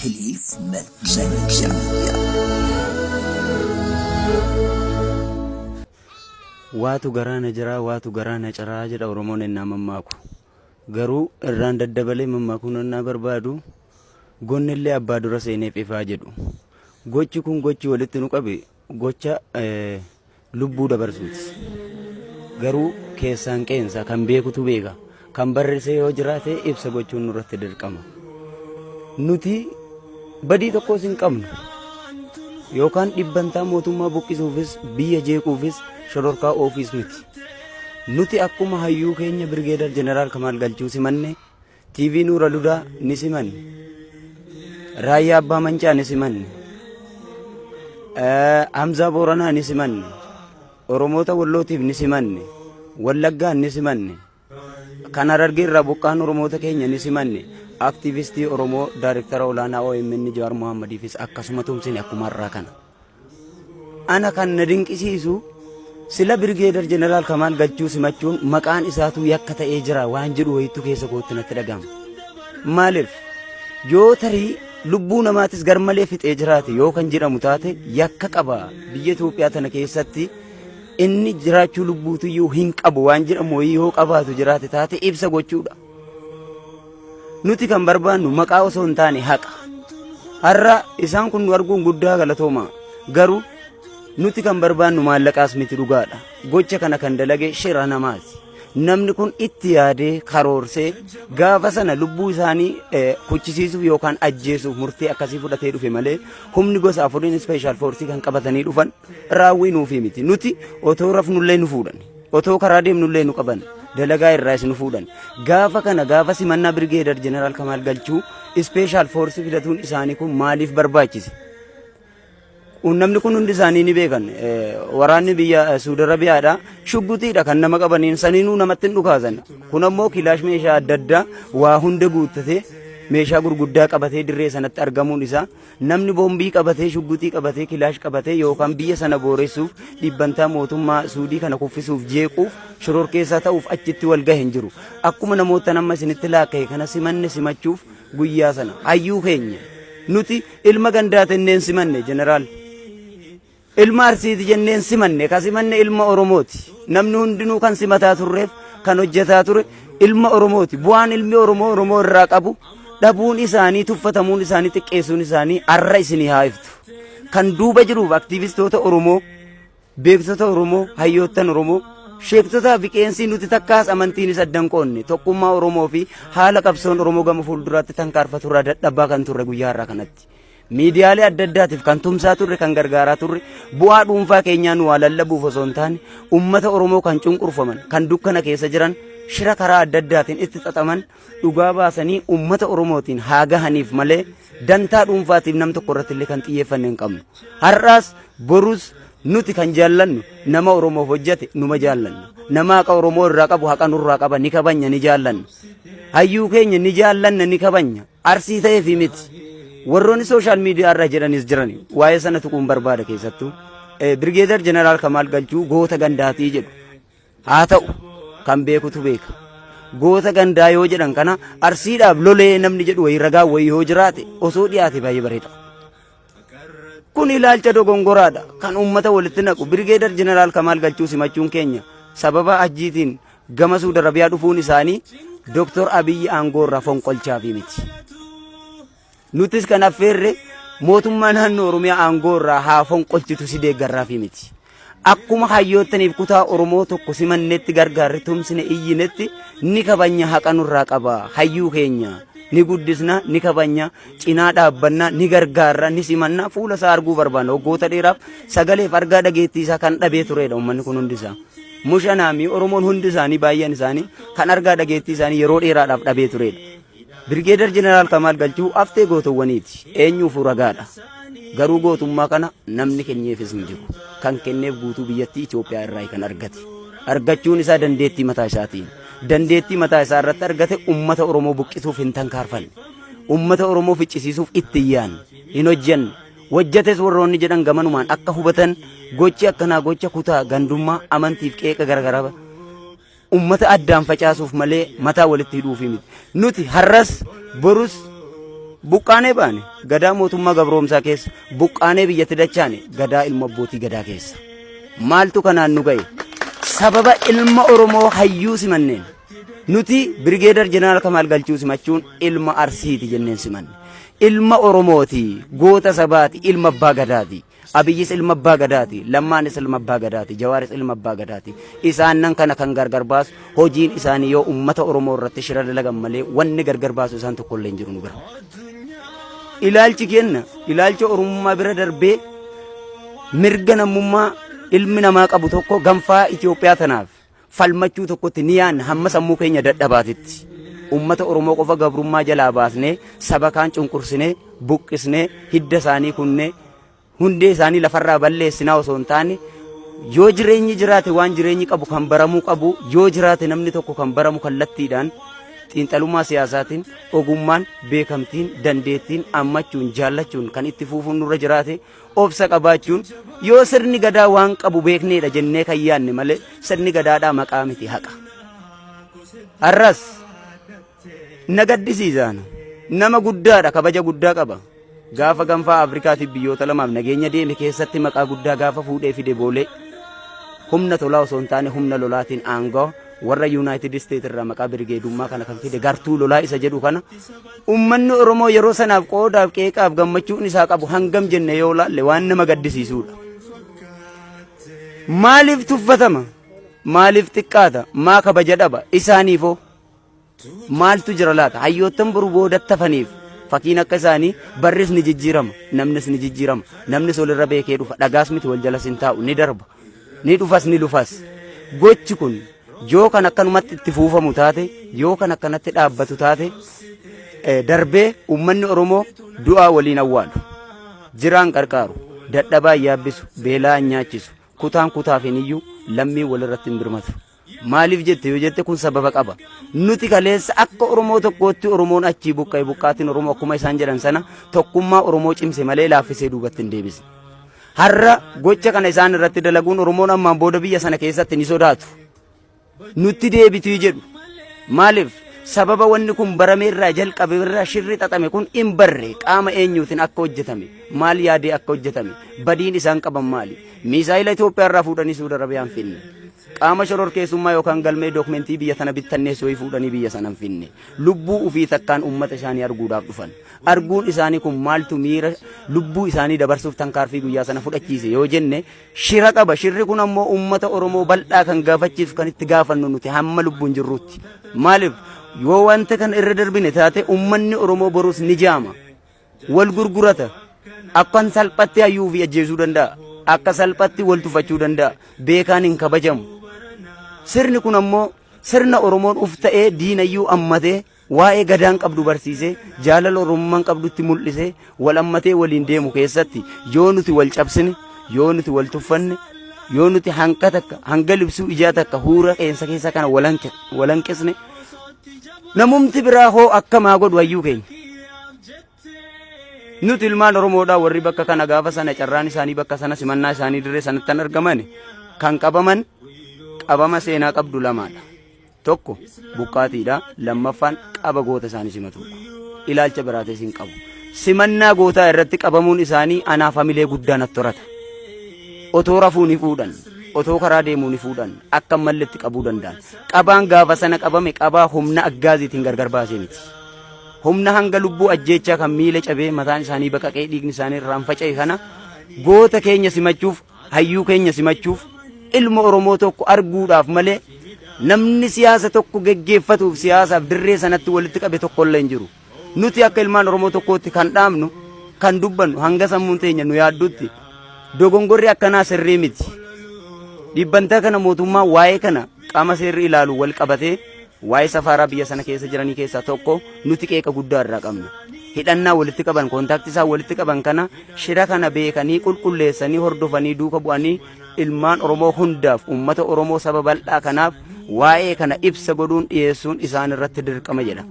Kiliif Media. Waatu garaa na jiraa, waatu garaa na caraa jedha Oromoon ennaa mammaaku. Garuu irraan daddabalee mammaakuun ennaa barbaadu gonnillee abbaa dura seeneef ifaa jedhu. Gochi kun gochi walitti nu qabe gocha lubbuu dabarsuuti. Garuu keessaan qeensa kan beekutu beeka. Kan barreessee yoo jiraate ibsa gochuun nurratti dirqama. Nuti badii tokkos hin qabnu. Yookaan dhibbantaa mootummaa buqqisuufis biyya jeequufis shororkaa oofiis miti. Nuti akkuma hayyuu keenya Birgeedar Jeneraal Kamaal Galchuu simanne, TV Nuura Ludaa ni simanne, Raayyaa Abbaa Mancaa ni simanne, Hamzaa Booranaa ni simanne, Oromoota Wallootiif ni simanne, Wallaggaan ni simanne, kan Harargee irraa buqqaan Oromoota keenya ni simanne, aktiivistii Oromoo Daayirektara Olaanaa OMN Jawaar Mohaammadiifis akkasuma tumsine akkuma har'aa kana. Ana kan na dinqisiisu sila Birgeedar Jeneraal Kamaal Galchuu simachuun maqaan isaatuu yakka ta'ee jira waan jedhu wayittu keessa kootti natti dhaga'ama. Maaliif yoo tarii lubbuu namaatis garmalee fixee jiraate yoo kan jedhamu taate yakka qaba biyya Itoophiyaa tana keessatti inni jiraachuu lubbuutiyyuu hin qabu waan jedhamu wayii yoo qabaatu jiraate taate ibsa gochuudha. Nuti kan barbaannu maqaa osoo hin taane haqa. Har'a isaan kun nu arguun guddaa galatooma. Garuu nuti kan barbaannu maallaqaas miti dhugaadha. Gocha kana kan dalage shira namaati. Namni kun itti yaadee karoorsee gaafa sana lubbuu isaanii kuchisiisuuf yookaan ajjeesuuf murtee akkasii fudhatee dhufe malee humni gosa afuriin ispeeshaal foorsii kan qabatanii dhufan raawwii nuufii miti. Nuti otoo rafnullee nu fuudhan. Otoo karaa deemnullee nu qaban. Dalagaa irraas nu fuudhan. Gaafa kana gaafa simannaa Birgeedar Jeneraal Kamaal Galchuu ispeeshaal foorsii fidatuun isaanii kun maaliif barbaachise? Namni kun hundi isaanii ni beekan. Waraanni biyya Suudi Arabiyaadha. Shuggutiidha kan nama qabaniin saniinuu namatti hin dhukaasan. Kun ammoo kilaash meeshaa adda addaa waa hunda guuttatee meeshaa gurguddaa qabatee dirree sanatti argamuun isaa Namni boombii qabatee, shugguxii qabatee, kilaash qabatee yookaan biyya sana booressuuf, dhibbantaa mootummaa Suudii kana kuffisuuf, jeequuf, shororkeessaa ta'uuf achitti wal gahe hin jiru. Akkuma namoottan amma isinitti laakka'e kana simanne simachuuf guyyaa sana hayyuu keenya nuti ilma gandaa tenneen simanne jeneraal. Ilma Arsiiti jenneen simanne, ka simanne ilma Oromooti. Namni hundinuu kan simataa turreef, kan hojjetaa ture ilma Oromooti. Bu'aan ilmi Oromoo Oromoo irraa qabu dhabuun isaanii, tuffatamuun isaanii, xiqqeessuun isaanii har'a isinii haa iftu. Kan duuba jiruuf aktiivistoota Oromoo, beektota Oromoo, hayyoottan Oromoo, sheektotaa fi qeensii nuti takkaas amantiinis addan qoonne tokkummaa Oromoo fi haala qabsoon Oromoo gama fuulduraatti tankaarfatu irraa dadhabaa kan turre guyyaa har'aa kanatti. Miidiyaalee adda addaatiif kan tumsaa turre, kan gargaaraa turre, bu'aa dhuunfaa keenyaa nu waa lallabuuf osoo hin taane, uummata Oromoo kan cunqurfaman, kan dukkana keessa jiran, shira karaa adda addaatiin itti xaxaman dhugaa baasanii uummata Oromootiin haa gahaniif malee dantaa dhuunfaatiif nam tokko irratti illee kan xiyyeeffanne hin qabnu. Har'aas borus nuti kan jaallannu nama Oromoof hojjete numa jaallanna. Nama haqa Oromoo irraa qabu haqa nurraa qaba ni kabanya ni jaallanna. Hayyuu keenya ni jaallanna ni kabanya. Arsii ta'eefi miti. Warroonni sooshaal miidiyaa irra jedhanis jirani. Waa'ee sana tuquun barbaada keessattuu. Birgeedar Jeneraal Kamaal Galchuu goota gandaatii jedhu. Haa ta'u kan beekutu beeka. Goota gandaa yoo jedhan kana Arsiidhaaf lolee namni jedhu wayii ragaa wayii yoo jiraate osoo dhiyaate baay'ee bareeda. Kun ilaalcha dogongoraadha. Kan uummata walitti naqu. Birgeedar Jeneraal Kamaal Galchuu simachuun keenya sababa hajjiitiin gama Suudi Arabiyaa dhufuun isaanii Dr. Abiyyi aangoo irraa fonqolchaafi miti. Nutis kan affeerre mootummaa naannoo Oromiyaa aangoo irraa haa fonqolchitu si deeggarraafi miti. Akkuma hayyoottaniif kutaa Oromoo tokko simannetti gargaarre tumsine iyyinetti ni kabanya haqa nurraa qaba hayyuu keenya ni guddisna ni kabanya cinaa dhaabbanna ni gargaarra ni simanna fuula isaa arguu barbaanna waggoota dheeraaf sagaleef argaa dhageettii isaa kan dhabee turedha uummanni kun hundi isaa. Mushanaamii Oromoon hundi isaanii baay'een isaanii kan argaa dhageettii isaanii yeroo dheeraadhaaf dhabee turedha. Birgeedar Jeneraal Kamaal Galchuu haftee gootowwaniiti. Eenyuufuu ragaadha. Garuu gootummaa kana namni kenneefis hin jiru. Kan kenneef guutuu biyyattii Itoophiyaa irraa kan argate. Argachuun isaa dandeettii mataa isaatiin. Dandeettii mataa isaa irratti argate uummata Oromoo buqqisuuf hin tankaarfanne. Uummata Oromoo ficcisiisuuf itti hin yaanne. Hin hojjenne. Hojjates warroonni jedhan gamanumaan akka hubatan gochi akkanaa gocha kutaa gandummaa amantiif qeeqa garagaraa ummata addaan facaasuuf malee mataa walitti hidhuufi miti. Nuti har'as borus Buqqaanee baane gadaa mootummaa gabroomsaa keessa, buqqaanee biyyatti dachaane gadaa ilma abbootii gadaa keessa. Maaltu kanaan nu ga'e? Sababa ilma Oromoo hayyuu simanneen. Nuti Birgeedar Jeneraal Kamaal Galchuu simachuun ilma Arsiiti jenneen simanne. Ilma Oromooti, goota sabaati, ilma abbaa gadaati. Abiyyis ilma abbaa gadaati, Lammaanis ilma abbaa gadaati, Jawaaris ilma abbaa gadaati. Isaannan kana kan gargar baasu hojiin isaanii yoo ummata Oromoo irratti shira dalagan malee wanni gargar baasu isaan tokkollee hin jiru nu bira. Ilaalchi kenna ilaalcha Oromummaa bira darbee mirga namummaa ilmi namaa qabu tokko ganfaa Itoophiyaa tanaaf falmachuu tokkotti ni yaanna hamma sammuu keenya dadhabaatitti. Ummata Oromoo qofa gabrummaa jalaa baasnee saba kaan cunqursinee buqqisnee hidda isaanii kunnee hundee isaanii lafarraa balleessinaa osoo hin taane yoo jireenyi jiraate waan jireenyi qabu kan baramuu qabu yoo jiraate namni tokko kan baramu kallattiidhaan xiinxalummaa siyaasaatiin ogummaan beekamtiin dandeettiin ammachuun jaallachuun kan itti fuufuun nurra jiraate obsa qabaachuun yoo sirni gadaa waan qabu beekneedha jennee kan yaanne malee sirni gadaadhaa maqaa miti haqa. Har'as na gaddisiisaan nama guddaadha kabaja guddaa qaba. Gaafa ganfaa Afrikaatiif biyyoota lamaaf nageenya deeme keessatti maqaa guddaa gaafa fuudhee fide boolee humna tolaa osoo hin taane humna lolaatiin aangoo warra Yuunaayitid Isteet irraa maqaa birgeedummaa kana kan fide gartuu lolaa isa jedhu kana ummanni Oromoo yeroo sanaaf qoodaaf qeeqaaf gammachuun isaa qabu hangam jenne yoo laalle waan nama gaddisiisuudha. Maaliif tuffatama? Maaliif xiqqaata? Maa kabaja dhaba? Isaaniifoo? Maaltu jira laata? Hayyoottan boru boodatti hafaniif fakiin akka isaanii barris ni jijjiirama, namnis ni jijjiirama, namnis walirra beekee dhufa, dhagaas miti wal jalas hin taa'u, ni darba, ni dhufas ni lufas. Gochi kun yoo kan akkanumatti itti fuufamu taate, yoo kan akkanatti dhaabbatu taate, darbee uummanni Oromoo du'aa waliin awwaalu, jiraan qarqaaru, dadhabaa hin yaabbisu, beelaa hin nyaachisu, kutaan kutaaf hin iyyu, lammiin walirratti hin birmatu. Maaliif jette yoo jette kun sababa qaba. Nuti kaleessa akka Oromoo tokkootti Oromoon achii buqqa'e buqqaatiin Oromoo akkuma isaan jedhan sana tokkummaa Oromoo cimse malee laaffisee duubatti hin deebisne. Har'a gocha kana isaan irratti dalaguun Oromoon ammaan booda biyya sana keessatti ni sodaatu. Nutti deebituu jedhu. Maaliif sababa wanni kun barame irraa jalqabe irraa shirri xaxame kun hin barre qaama eenyuutiin akka hojjetame maal yaadee akka hojjetame badiin isaan qaban maali miisaayila Itoophiyaa irraa fuudhanii Suudi Arabiyaan finne. Qaama shororkeessummaa yookaan galmee dookmentii biyya tana bittanneessu wayii fuudhanii biyya sana hin finne. Lubbuu ufii takkaan ummata isaanii arguudhaaf dhufan. Arguun isaanii kun maaltu miira lubbuu isaanii dabarsuuf tankaarfii guyyaa sana fudhachiise yoo jenne shira qaba. Shirri kun ammoo ummata Oromoo bal'aa kan gaafachiisu kan itti gaafannu nuti hamma lubbuun jirrutti. Maaliif yoo wanta kana irra darbine taate ummanni Oromoo borus ni jaama. Wal gurgurata. Akkan salphatti hayyuu fi ajjeesuu danda'a. Akka salphatti wal tufachuu danda'a. Beekaan hin kabajamu. Sirni kun ammoo sirna Oromoon uf ta'ee diinayyuu ammatee waa'ee gadaan qabdu barsiisee jaalala Oromummaan qabdutti mul'isee wal ammatee waliin deemu keessatti yoo nuti wal cabsine yoo nuti wal tuffanne yoo nuti hanqa takka hanga libsuu ijaa takka huura qeensa keessa kana wal hanqisne namumti biraa hoo akkamaa godhu hayyuu keenya. Nuti ilmaan Oromoodhaa warri bakka kana gaafa sana carraan isaanii bakka sana simannaa isaanii dirree sanatti kan argaman kan qabaman qabama seenaa qabdu lamaadha. Tokko buqqaatiidha lammaffaan qaba goota isaanii simatudha. Ilaalcha biraatis hin qabu. Simannaa gootaa irratti qabamuun isaanii anaaf hamilee guddaa natti horata. Otoo rafuu ni fuudhan, otoo karaa deemuu ni fuudhan, akka malletti qabuu danda'an. Qabaan gaafa sana qabame qabaa humna aggaaziitiin gargar baasee miti. Humna hanga lubbuu ajjeechaa kan miila cabee mataan isaanii baqaqee dhiigni isaanii irraan faca'e kana goota keenya simachuuf hayyuu keenya simachuuf ilma Oromoo tokko arguudhaaf malee namni siyaasa tokko geggeeffatuuf siyaasaaf dirree sanatti walitti qabe tokko illee hin jiru. Nuti akka ilmaan Oromoo tokkootti kan dhaamnu kan dubbannu hanga sammuun teenya nu yaaddutti dogongorri akkanaa sirrii miti. Dhibbantaa kana mootummaa waa'ee kana qaama seerri ilaalu wal qabatee waa'ee safaaraa biyya sana keessa jiranii keessaa tokko nuti qeeqa guddaa irraa qabna. Hidhannaa walitti qaban, koontaaktii isaan walitti qaban kana shira kana beekanii qulqulleessanii hordofanii duuka bu'anii ilmaan Oromoo hundaaf uummata Oromoo saba bal'aa kanaaf waa'ee kana ibsa godhuun dhiyeessuun isaan irratti dirqama jedha.